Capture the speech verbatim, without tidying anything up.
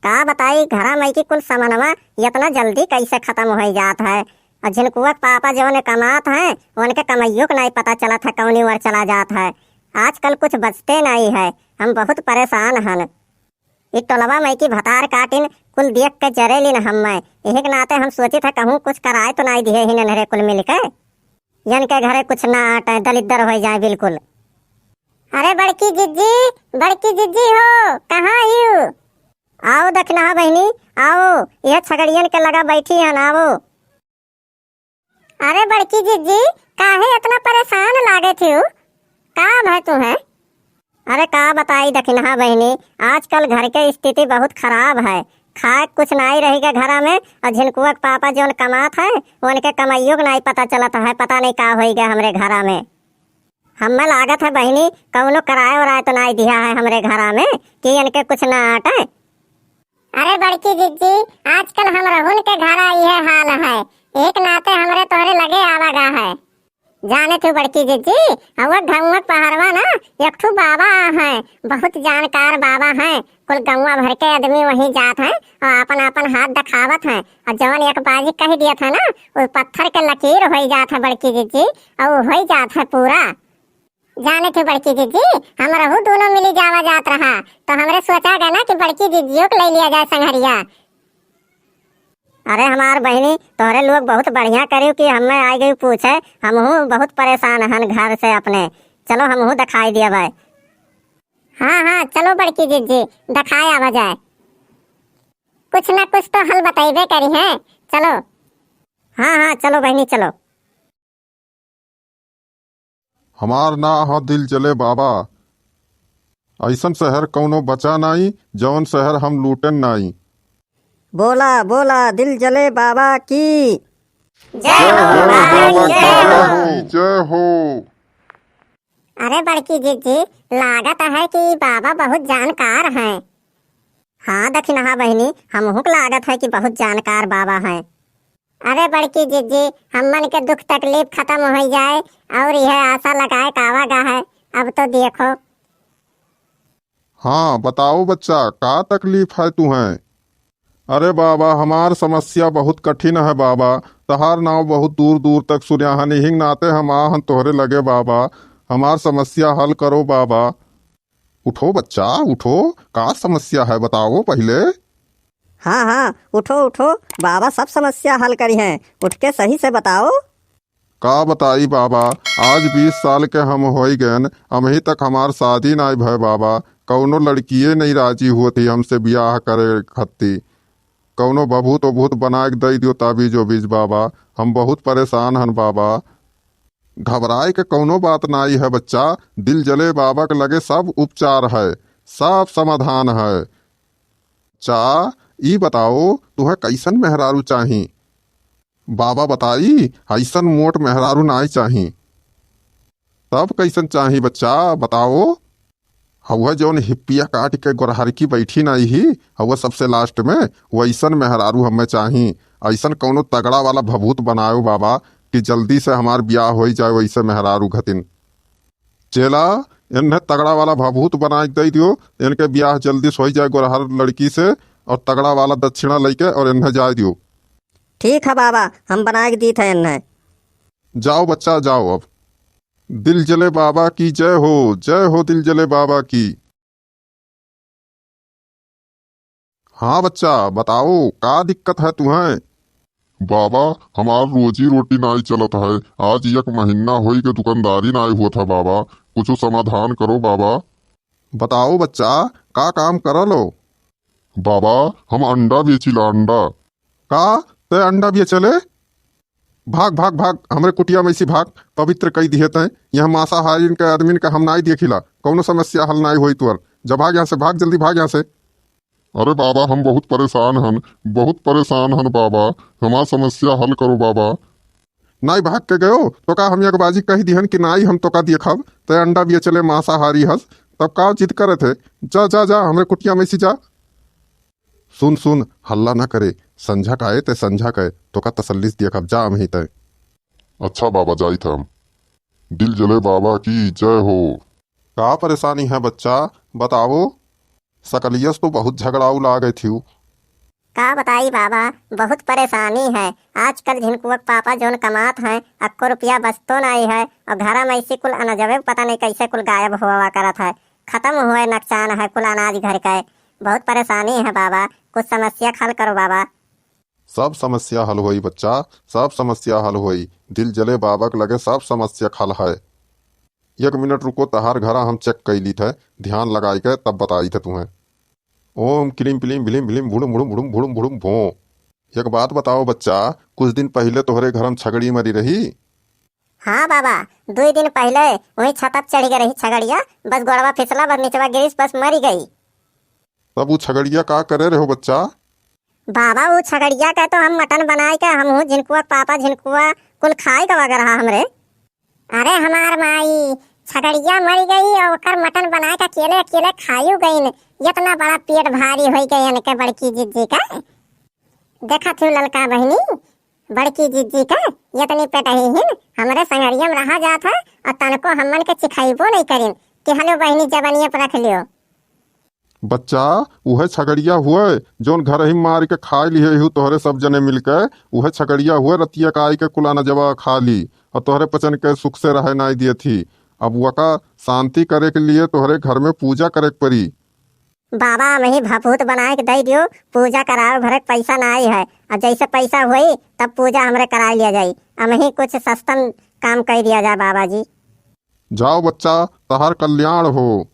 का बताई, घरा मइकी कुल समनवा इतना जल्दी कइसे खतम होइ जात है। अउर झिनकुआ क पापा जउने कमात हैं, उनके कमइयो क नाहीं पता चलत है, कउनी ओर चला जात है। आजकल कुछ बचते नाहीं है, हम बहुत परेसान हन। ई टोलवा मइकी भतार काटिन कुल देख के जरेलिन हम्मे। एही के नाते हम सोचित है कहूँ कुछ कराए तो नाहीं दिहे ही नन्हरे कुल मिलके। यनके घरे कुछ ना आटे, दलिद्दर होइ जाए बिल्कुल। अरे बड़की जिज्जी, बड़की जिज्जी हो, कहाँ हिउ? आओ दखिनहा बहिनी, आओ, यह छगड़ियन के लगा बैठी हन, आओ। अरे बड़की जिज्जी, काहे इतना परेसान लागत हिउ? का भय तुहैं? अरे का बताई दखिनहा बहिनी, आजकल घर के स्थिति बहुत खराब है। खाए कुछ नाहीं रहि गे घरा में, अउर झिनकुआ क पापा जौन कमात है, उनके कमइयो क नाहीं पता चलत है, पता नहीं का होइ गे हमरे घरा में। हम्मे लागत है बहिनी, कउनो कराए ओराए तो नाहीं दिहा है हमरे घरा में कि इनके कुछ ना आटे। अरे बड़की जिज्जी, आजकल हमरहुन के घरा इहे हाल है, एक नाते हमरे तोहरे लगे आवा गा है। जाने थू बड़की जिज्जी, हउआ गउँवा क पहरवा ना, एक ठू बाबा हैं, बहुत जानकार बाबा हैं, कुल गउँवा भर के आदमी वहीं जात हैं अउर आपन आपन हाथ देखावत हैं, अउर जवन एक बाजी कहि दियत है ना, उ पत्थर के लकीर होइ जात है बड़की जिज्जी, अउर होइ जात है पूरा। जाने थू बड़की जिज्जी, हमरहू दूनो मिली जावा जात रहा, तो हमरे सोचा गा ना कि बड़की जिज्जियो क लइ लिया जाए संघरिया। अरे हमार बहिनी, तोहरे लोग बहुत बढ़िया करिउ कि हम्मे आइ गइउ पूछे, हमहू बहुत परेसान हन घर से अपने। चलो हमहू देखाइ दिया भाई। हाँ, हाँ, चलो बड़की जिज्जी, देखाए आवा जाए। कुछ ना कुछ तो हल बतइबे करिहैं, चलो। हाँ, हाँ, चलो बहिनी, चलो। हमार नाव ह दिल जले बाबा। अइसन शहर कउनो बचा नाई, जवन शहर हम लूटेन नाई। बोला, बोला, दिल जले बाबा की। जय हो, जय हो, बाबा की जय हो। जय हो। अरे बड़की जिज्जी, लागत है कि बाबा बहुत जानकार हैं। हाँ दखिनहा बहिनी, हमहू क लागत है कि बहुत जानकार बाबा हैं। अरे बड़की जिज्जी, हम्मन के दुख तकलीफ खतम होइ जाए अउर इहे आसा लगाए क आवा गा है। अब तो देखो। हाँ, बताओ बच्चा, का तकलीफ है तुहैं? अरे बाबा, हमार समस्या बहुत कठिन है बाबा। तहार नाव बहुत दूर दूर तक सुन्या हन, इही नाते हम आ हन तोहरे लगे बाबा। हमार समस्या हल करो बाबा। उठो बच्चा, उठो, का समस्या है बताओ पहिले। हाँ, हाँ, उठो, उठो, बाबा सब समस्या हल करिहैं। उठ के सही से बताओ। का बताई बाबा, आज बीस साल के हम होइ गएन, अबहीं तक हमार शादी नाई भय बाबा। कउनो लड़किये नहीं राजी होत ही हमसे बियाह करे खत्ती। कउनो भभूत ओभूत बनाए के दइ दियो ताबीज ओबीज बाबा, हम बहुत परेसान हन बाबा। घबराए के कउनो बात नाई है बच्चा, दिल जले बाबा के लगे सब उपचार है, सब समाधान है। चा, ई बताओ, तुहैं कइसन मेहरारू चाही? बाबा बताई, अइसन मोट मेहरारू नाई चाही। तब कइसन चाही बच्चा, बताओ? हउआ जौन हिप्पिया काट के गोरहरकी बैठी नाई ही, हउआ सबसे last में, वइसन मेहरारू हमें चाही। अइसन कउनो तगड़ा वाला भभूत बनायो बाबा कि जल्दी से हमार बियाह होइ जाए वइसे मेहरारू घतिन। चेला, इन्हें तगड़ा वाला भभूत बनाए के दइ दियो, इनके बियाह जल्दी से होइ जाए गोरहर लड़की से, अउर तगड़ा वाला दक्षिणा लइके अउर इन्हें जाए दियो। ठीक है बाबा, हम बनाए के दीत है इन्हें। जाओ बच्चा, जाओ अब। दिल जले बाबा की जय हो, जय हो दिल जले बाबा की। हाँ बच्चा, बताओ, का दिक्कत है तुहैं? बाबा, हमार रोजी रोटी नाई चलत है। आज एक महीना होई के दुकानदारी नाई होत है बाबा, कुछ समाधान करो बाबा। बताओ बच्चा, का काम करलो? बाबा, हम अंडा बेचिला, अंडा। का? ते अंडा बेचले? भाग, भाग, भाग, हमरे कुटिया में से भाग, पवित्र कई दिहे तैं। यहाँ मांसाहारिन के आदमीन के हम नाई देखिला, कउनो समस्या हल नाई होई तोर। जा भाग यहाँ से, भाग, जल्दी भाग यहाँ से। अरे बाबा, हम बहुत परेशान हन, बहुत परेशान हन बाबा, हमार समस्या हल करो बाबा। नाई भाग के गयो, तो का हम एक बाजी कही दिहन कि नाई हम तोका देखब, तैं अंडा बेचले मांसाहारी हस, तब का जिद करत है? जा, जा, जा, हमरे कुटिया में से जा। सुन, सुन, हल्ला ना करे, संझा का आए तैं संझा का, तोका तसल्ली से देखब, जा अमही तैं। अच्छा बाबा, जाइत हम। दिल जले बाबा की जय हो। का परेशानी है बच्चा, बताओ। सकलियस तो बहुत झगड़ाऊ लागै थिउ। का बताई बाबा, बहुत परेशानी है। आजकल झिनकुआ के पापा जौन कमात हैं, अक्को रुपया बचतो नहीं है, और घर में ऐसी कुल अनजवे पता नहीं कैसे कुल गायब हुआ करत है, खत्म हुए नकसान है कुल अनाज घर के। बहुत परेशानी है बाबा, कुछ समस्या का हल करो बाबा। सब समस्या हल होई बच्चा, सब समस्या हल होई। दिल जले बाबा के लगे सब समस्या का हल है। एक मिनट रुको, तहार घरा हम चेक कैली थे, ध्यान लगाई के तब बताई थे तुम्हें। ओम क्लीम प्लीम भ्लीम भ्लीम भुड़ुम भुड़ुम भुड़ुम भुड़ुम भुड़ुम भों। एक बात बताओ बच्चा, कुछ दिन पहिले तोहरे घर में छगड़ी मरी रही? हाँ बाबा, दुई दिन पहिले वही छतप चढ़ गई रही छगड़िया, बस गोड़वा फिसला, बस निचवा गिरिस, बस मरी गई। तब उ छगड़िया का करे रहो बच्चा? बाबा, उ छगड़िया का तो हम मटन बनाए के, हम हूँ झिनकुआ के पापा झिनकुआ कुल खाए के वगैरह हमरे। अरे हमार माई, छगड़िया मर गई और ओकर मटन बनाए के अकेले अकेले खायू गईन। इतना बड़ा पेट भारी होई गए इनके बड़की जिज्जी का। देखत हूँ ललका बहिनी, बड़की जिज्जी का इतनी पेटही हिन, हमरे संगरिया में रहा जात है और तनको हमन के चिखैबो नहीं करिन कि हलो बहिनी जबनिया पर रख लियो। बच्चा, उहे छगड़िया हुए, जौन घरही मार के खाए लिहे हू तोहरे सब जने मिलके। उहे छगड़िया हुए, रतिया का आई के कुल अनजवा खा ली और तोहरे पचन के सुख से रहे नाई दिए थी। अब वका शांति करे के लिए तोहरे घर में पूजा करे के पड़ी। बाबा, हमही भभूत बनाए के दे दियो, पूजा करावे भरे के पैसा नाई है। अब जैसे पैसा होई, तब पूजा हमरे कराए लिया जाई। हमही कुछ सस्तन काम कर दिया जाए बाबा जी। जाओ बच्चा, तहार कल्याण हो।